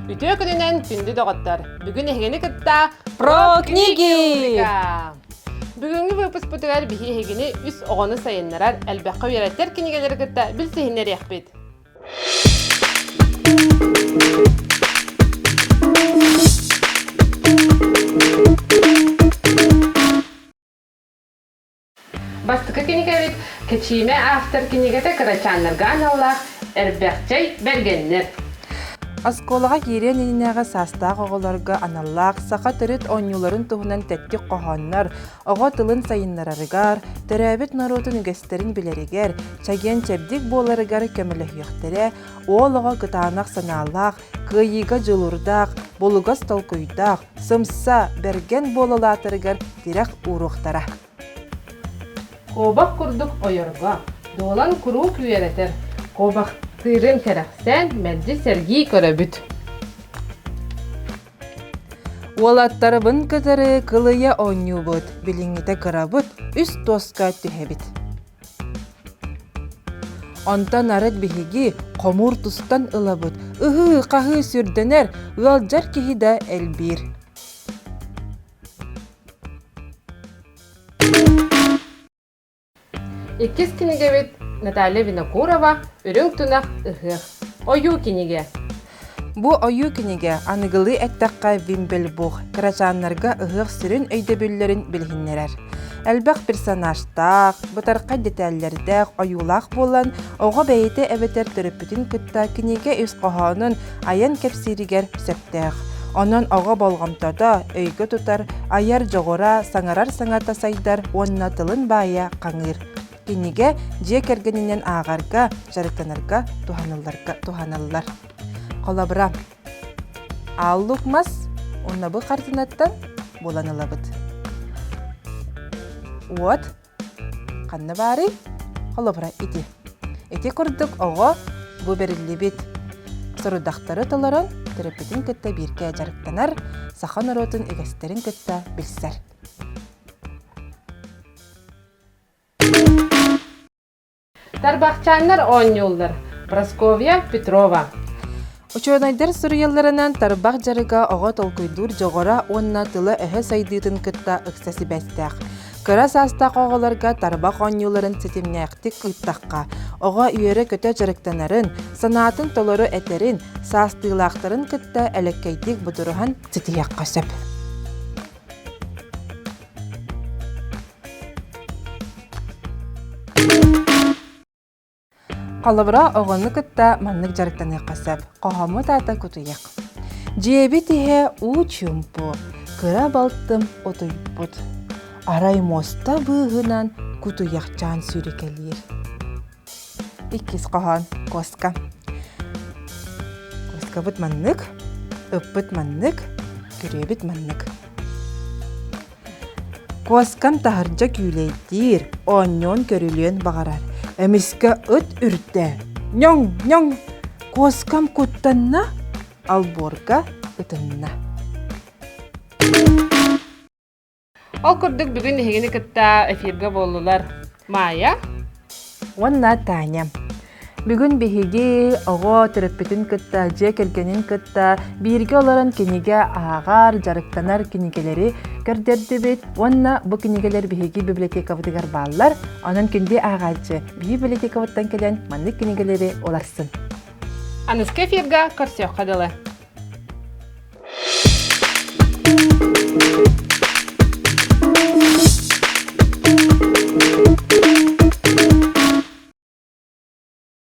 Үтүө күнүнэн күндү доҕоттор! Бүгүн эһигини кытта Про книги! Бүгүҥҥү выпускпутугар биһи эһигини үс оҕону сайыннарар, элбэххэ үөрэтэр кинигэлэри кытта билсиһиннэриэхпит. Бастакы кинигэбит Кэчиимэ автор кинигэтэ кырачааннарга аналлаах Эрбэхчэй бэргэннэр. Оскуолаҕа киириэн иннинээҕи саастаах оҕолорго аналлаах саха төрүт оонньууларын туһунан тэттик хоһооннор оҕо тылын сайыннарарыгар, төрөөбүт норуотун үгэстэрин билэригэр, чэгиэн-чэбдик буоларыгар көмөлөһүөхтэрэ, уол оҕо кытаанах санаалаах, кыайыыга дьулуурдаах, булугас толкуйдаах, сымса, бэргэн буола улаатарыгар тирэх ууруохтара. Куобах курдук ойорго, дуолан куруук үөрэтэр, куобахтыырын кэрэхсээн мэлдьи сэргии көрөбүт. Уолаттарбын кытары кылыйа оонньуубут, билиҥҥитэ кырабыт, үс туоска түһэбит. Онтон арыт биһиги хомуур тустан ылабыт, ыһыы-хаһыы сүрдэнэр, ыалдьар киһи да элбиир. Иккис кинигэбит Наталья Винокурова «Үрүҥ тунах ыһыах» ойуу кинигэ. Бу ойуу кинигэ аныгылыы эттэххэ Вимбельбух кырачааннарга ыһыах сүрүн өйдөбүллэрин билиһиннэрэр. Элбэх персонажтаах, бытархай дэтээллэрдээх ойуулаах буолан, оҕо бэйэтэ эбэтэр төрөппүтүн кытта кинигэ ис хоһоонун айан кэпсииригэр сөптөөх. Онон оҕо болҕомтото, өйгө тутар, айар дьоҕура, саҥарар саҥата сайдар уонна тылын баайа хаҥыыр. Кинигэ дьиэ кэргэнинэн ааҕарга, дьарыктанарга туһанылларга туһаналлар. Холобура, ааллык мас уонна бу хартыынаттан булан ылабыт. Уот Ханна баарый? Холобура, ити. Ити курдук оҕо бу бэриллибит сорудахтары толорон төрөппүтүн кытта бииргэ дьарыктанар, саха норуотун үгэстэрин кытта билсэр. Тарбахчааннар оонньууллар. Прасковья Петрова. Учуонайдар суруйалларынан тарбах дьарыга оҕо толкуйдуур дьоҕура уонна тыла-өһө сайдыытын кытта ыкса сибээстээх. Кыра саастаах оҕолорго тарбах оонньууларын ситимнээхтик ыыттахха, оҕо үөрэ-көтө дьарыктанарын, санаатын толору этэрин, саастыылаахтарын кытта элэккэйдик бодоруһан ситиһиэххэ сөп. Холобура, оҕону кытта маннык дьарыктаныахха сөп. Хоһооммут аата кутуйах. Дьиэбит иһэ уу чуумпу, кыра балтым утуйбут. Арай муоста быыһынан кутуйахчаан сүүрэкэлиир. Иккис хоһоон куоска. Куоскабыт маннык, ыппыт маннык, күрүөбүт маннык. Куоскам таһырдьа күүлэйдиир, оонньуон-көрүлүөн баҕарар. Эмискэ ыт үрдэ, ньоҥ-ньоҥ! Куоскам куттанна, албуорга ытынна. Ол курдук бүгүн эһигини кытта эфиргэ буоллулар Майя уонна Таня. Бүгүн биһиги оҕо төрөппүтүн кытта, дьиэ кэргэнин кытта бииргэ олорон кинигэ ааҕар, дьарыктанар кинигэлэри көрдөрдүбүт уонна бу кинигэлэр биһиги библиотекабытыгар бааллар. Онон күндү ааҕааччы биһиги библиотекабыттан кэлэн маннык кинигэлэри уларсын. Аныска эфирга көрсүөххэ дылы.